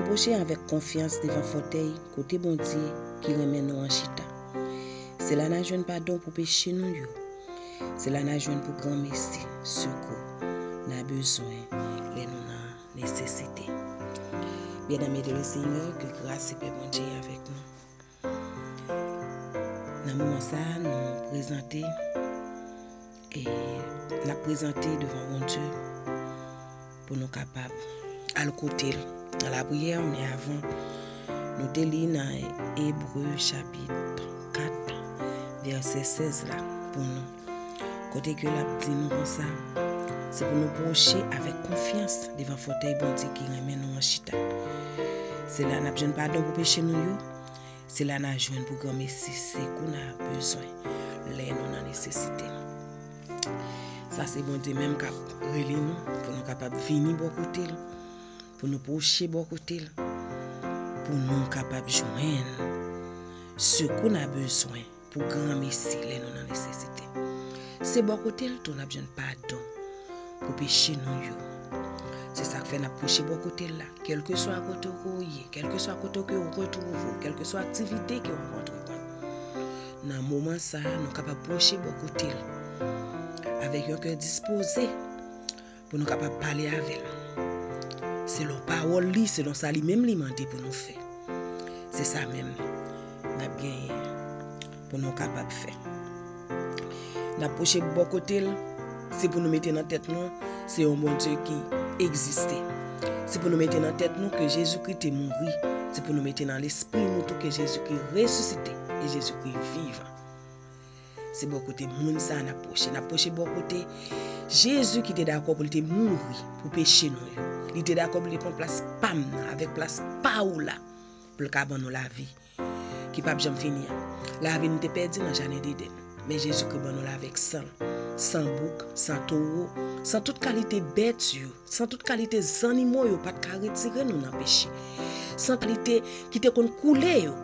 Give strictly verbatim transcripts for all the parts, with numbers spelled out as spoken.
Pwoche avèk konfyans devan fòtèy kote Bondye ki renmen nou an chita. Se la n a jwenn padon pou peche nou yo. Se la n a jwenn pou granmesi, sekou n a bezwen lè nou nan nesesite. Byeneme dan le Senyè, ke gras e pè Bondye avèk nou. Nan moman sa a, nou prezante, e n ap prezante devan Bondye pou nou kapab al kote l nan lapriyè, men avan, nou te li nan Ebre chapit kat, vèsè sèz la pou nou. Kote ke l ap di nou konsa, se pou nou pwoche avèk konfyans devan fòtèy Bondye ki renmen nou an chita. Se la n ap jwenn padon pou peche nou yo. Se la n a jwenn pou granmesi, sekou n a bezwen lè nou nan nesesite. Sa se Bondye menm k ap rele nou pou nou kapab vini bò kote l, pou nou pwoche bò kote l, pou nou kapab jwenn sekou n a bezwen pou granmesi lè nou nan nesesite. Se bò kote l tou n ap jwenn padon pou peche nou yo. Se sa k fè n ap pwoche bò kote l la, kèlkeswa kote w ke w ye, kèlkeswa kote w ke w retwouve w, kèlkeswa aktivite ke w ap antreprann. Nan moman sa a, nou kapab pwoche bò kote l avèk yon kè dispoze pou nou kapab pale avè l selon pawòl li, selon sa li menm li mande pou nou fè. Se sa menm n ap genyen pou nou kapab fè. N ap pwoche bò kote l, se pou nou mete nan tèt nou, se yon Bondye ki egziste. Se pou nou mete nan tèt nou ke Jezikri te mouri. Se pou nou mete nan lespri nou tou ke Jezikri resisite e Jezikri vivan. Se bò kote moun sa a n ap pwoche. N ap pwoche bò kote Jezi ki te dakò pou l te mouri pou peche nou yo. Li te dakò pou l te pran plas pa m nan avèk plas pa w la, pou l ka ban nou lavi ki p ap janm fini an. Lavi nou te pèdi nan jaden Edenn, men Jezikri ban nou l avèk san l, san bouk, san towo, san tout kalite bèt yo, san tout kalite zannimo yo pa t ka retire nou nan peche, san kalite ki te konn koule yo,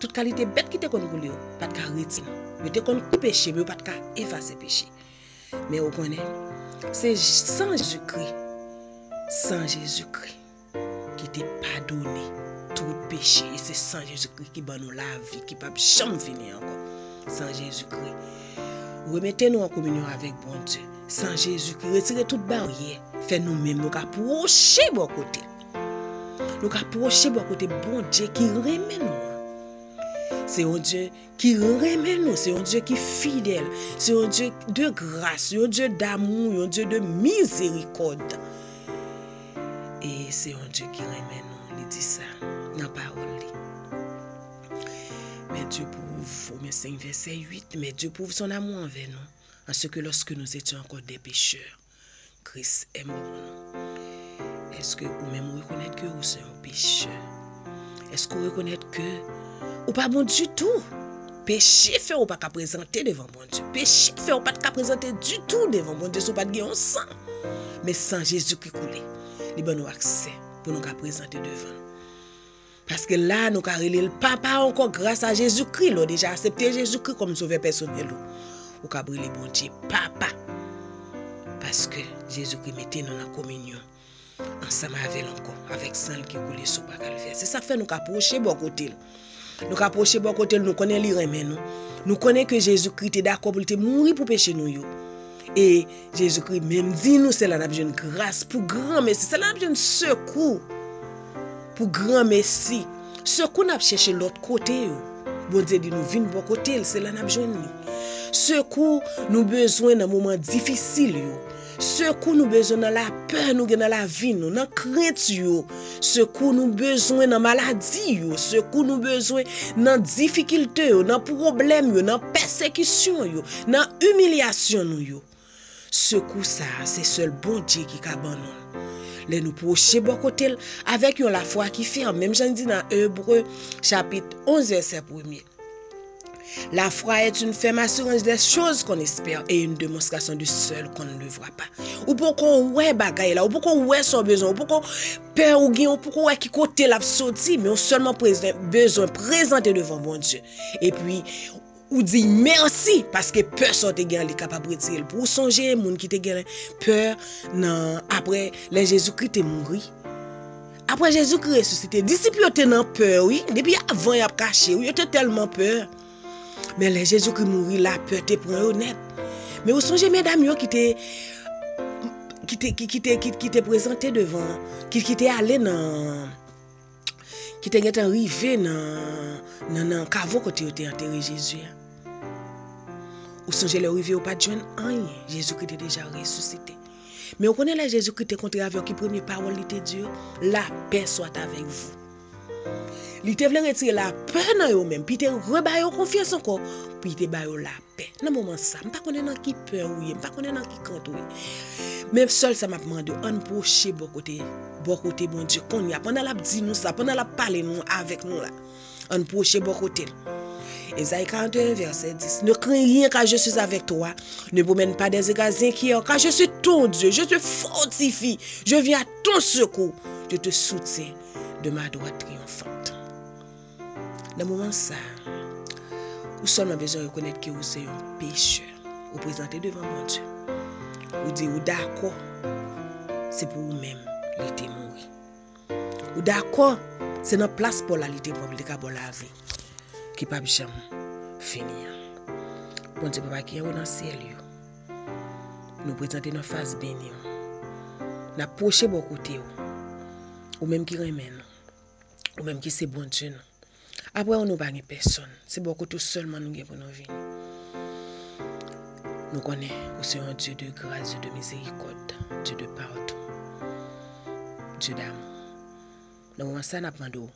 tout kalite bèt ki te konn koule yo pa t ka retire nou. Yo te konn koule peche, men yo pa t ka efase peche. Men ou konnen, se san Jezikri, san Jezikri ki te padone tout peche, e se san Jezikri ki ban nou lavi ki p ap janm fini ankò. San Jezikri, remete nou an kominyon avèk Bondye. San Jezikri, retire tout baryè, fè nou menm nou ka pwoche bò kote l. Nou ka pwoche bò kote Bondye ki renmen nou an. Se yon Dye ki renmen nou, se yon Dye ki fidèl, se yon Dye de gras, yon Dye damou, yon Dye de mizerikòd. E se yon Dye ki renmen nou, li di sa nan pawòl li. Mais Dieu prouve, Romains cinq, verset huit, mais Dieu prouve son amour envers nous, en ce que lorsque nous étions encore des pécheurs, Kris est mort pour nous. Èske ou menm ou rekonèt ke ou se yon pechè? Èske ou rekonèt ke ou pa bon ditou? Peche fè ou pa ka prezante devan Bondye. Peche fè ou pa t ka prezante ditou devan Bondye si ou pa t gen yon san. Men san Jezi ki koule, li ban nou aksè pou nou ka prezante devan l. Paske la, nou ka rele l Papa ankò gras a Jezikri. Lè w deja aksepte Jezikri kòm Sovè pèsonèl ou, ou kab rele Bondye Papa. Paske Jezikri mete nou nan kominyon ansanm avè l ankò, avèk san l ki koule sou bwa Kalvè. Se sa k fè nou ka pwoche bò kote l. Nou ka pwoche bò kote l, nou konnen li renmen nou. Nou konnen ke Jezikri te dakò pou l te mouri pou peche nou yo. E Jezikri menm di nou se la n ap jwenn gras pou granmesi, se la n ap jwenn sekou pou granmesi. Sekou n ap chèche lòt kote yo. Bondye di nou vin bò kote l, se la n ap jwenn li. Sekou nou bezwen nan moman difisil yo. Sekou nou bezwen nan lapè nou gen nan lavi nou, nan krent yo. Sekou nou bezwen nan maladi yo. Sekou nou bezwen nan difikilte yo, nan pwoblèm yo, nan pèsekisyon yo, nan imilyasyon nou yo. Sekou sa a, se sèl Bondye ki ka ban nou l. Lè nou pwoche bò kote l avèk yon lafwa ki fèm, menm jan l di nan Ebre chapit onz, vèsè premye. La foi est une ferme assurance des choses qu'on espère et une démonstration de celles qu'on ne voit pas. Ou poko wè bagay la, ou poko wè sa w bezwen, ou poko pè ou gen, ou poko wè ki kote l ap soti, men ou sèlman prezan-, bezwen prezante devan Bondye. Epi, ou di mèsi, paske pè sa w te gen an, li kapab retire l. Pou ou sonje moun ki te gen pè nan, apre lè Jezikri te mouri, Apre Jezikri resisite, disip yo te nan pè, wi. Depi avan y ap kache, wi, yo te tèlman pè. Men lè Jezikri mouri, lapè te pran yo nèt. Men ou sonje medam yo ki te, ki te, ki, ki te, ki, ki te prezante devan, ki, ki te ale nan, ki te gentan rive nan, nan, nan kavo kote yo te antere Jezi a. Ou sonje lè yo rive, yo pa t jwenn anyen. Jezikri te deja resisite. Men ou konnen lè Jezikri te kontre avè yo, ki premye pawòl li te di yo? Lapè soit avec vous. Li te vle retire lapè nan yo menm, pou li te reba yo konfyans ankò, pou li te ba yo lapè. Nan moman sa, m pa konnen nan ki pè ou ye, m pa konnen nan ki krent ou ye. Men sèl sa m ap mande w, ann pwoche bò kote, bò kote Bondye kounye a, pandan l ap di nou sa, pandan l ap pale nou, avèk nou la. Ann pwoche bò kote l. Ezayi karant et un, vèsè dis. Ne crains rien, car je suis avec toi. Ne promène pas des regards inquiets, car je suis ton Dieu. Je te fortifie. Je viens à ton secours. Je te soutiens de ma droite triomphante. Nan moman sa, ou sèlman bezwen rekonèt ke ou se yon pechè. Ou prezante devan Bondye. Ou di ou dakò, se pou ou menm li te mouri. Ou dakò, se nan plas pa w la li te pran pou li te ka ba w lavi ki p ap janm fini an. Bondye Papa ki anwo nan syèl yo, nou prezante nan fas beni w. N ap pwoche bò kote w. Ou menm ki renmen nou. Ou menm ki se Bondye nou. Apre ou, nou pa gen pèsonn. Se bò kote w sèlman nou gen pou nou vini. Nou konnen ou se yon Dye de gras, Dye de mizerikòd, Dye de padon, Dye damou. Nan moman sa, n ap mande w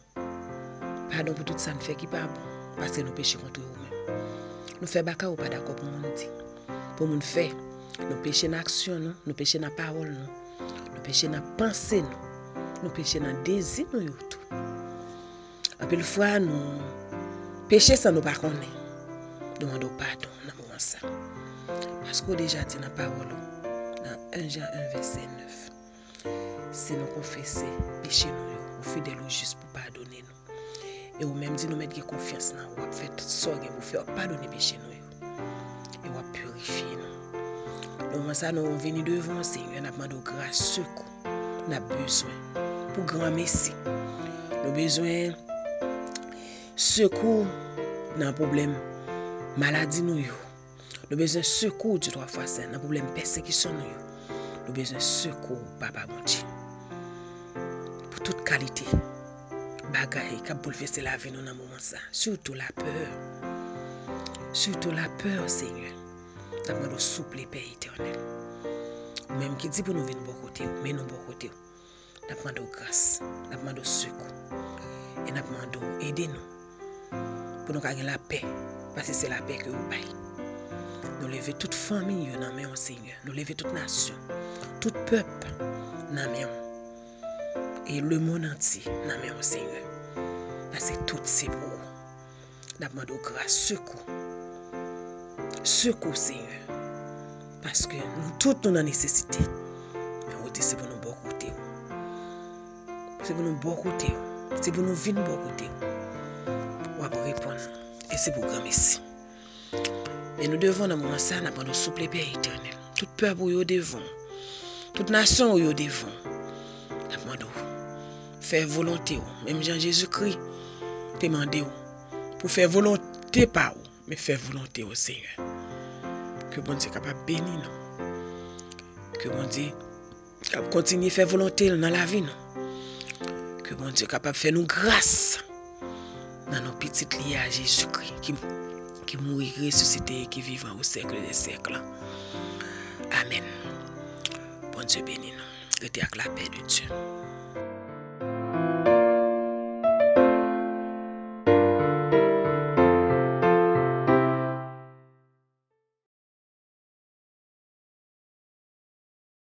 padon pou tout sa n fè ki pa bon, paske nou peche kont ou menm. Nou fè bagay ou pa dakò pou moun di, pou moun fè. Nou peche nan aksyon nou, nou peche nan pawòl nou, nou peche nan panse nou, nou peche nan dezi nou yo tou. Anpil fwa, nou peche san nou pa konnen. Nou mande w padon nan moman sa. Paske w deja di nan pawòl ou, nan en Jan en vèsè nèf, si nou konfese peche nou yo, ou fidèl, ou jis pou padone nou. E ou menm di nou mèt gen konfyans nan ou, w ap fè tout sa w gen pou fè, w ap padone peche nou yo. E w ap pirifye nou. Nan moman sa, nou vini devan w, Senyè, n ap mande w gras, sekou. N ap bezwen pou granmesi. Nou bezwen sekou nan pwoblèm maladi nou yo. Nou bezwen sekou, Dye twa fwa sen, nan pwoblèm pèsekisyon nou yo. Nou bezwen sekou, Papa Bondye, pou tout kalite bagay k ap boulvèse lavi nou nan moman sa. Sitou lapè. Sitou lapè, Senyè. N ap mande w souple, Pè Etènèl. Ou menm ki di pou nou vin bò kote w, men nou bò kote w. N ap mande w gras, n ap mande w sekou, e n ap mande w ede nou pou nou ka gen lapè, paske se lapè ke ou bay. Nou leve tout fanmi yo nan men w, Senyè. Nou leve tout nasyon, tout pèp nan men w. E lemonn antye nan men w, Senyè. Paske tout se pou ou. N ap mande w gras, sekou. Sekou, Senyè. Paske nou tout nou nan nesesite. Men ou di se pou nou bò kote w. Se pou nou bò kote w. Se pou nou vin bò kote w. W ap reponn. E se pou granmesi. Men nou devan w nan moman sa, n ap mande w souple, Pè Etènèl. Tout pèp ou yo devan w. Tout nasyon ou yo devan w. N ap mande w fè volonte w. Menm jan Jezikri te mande w pou fè volonte pa w, men fè volonte w, Senyè. Ke Bondye kapab beni nou. Ke Bondye ap kontinye fè volonte l nan lavi nou. Ke Bondye kapab fè nou gras nan non pitit li a, Jezikri, ki, ki mouri, ki resisite e ki vivan o sèk dè sèk la. Amèn. Bondye beni nou. Rete ak lapè de Dye.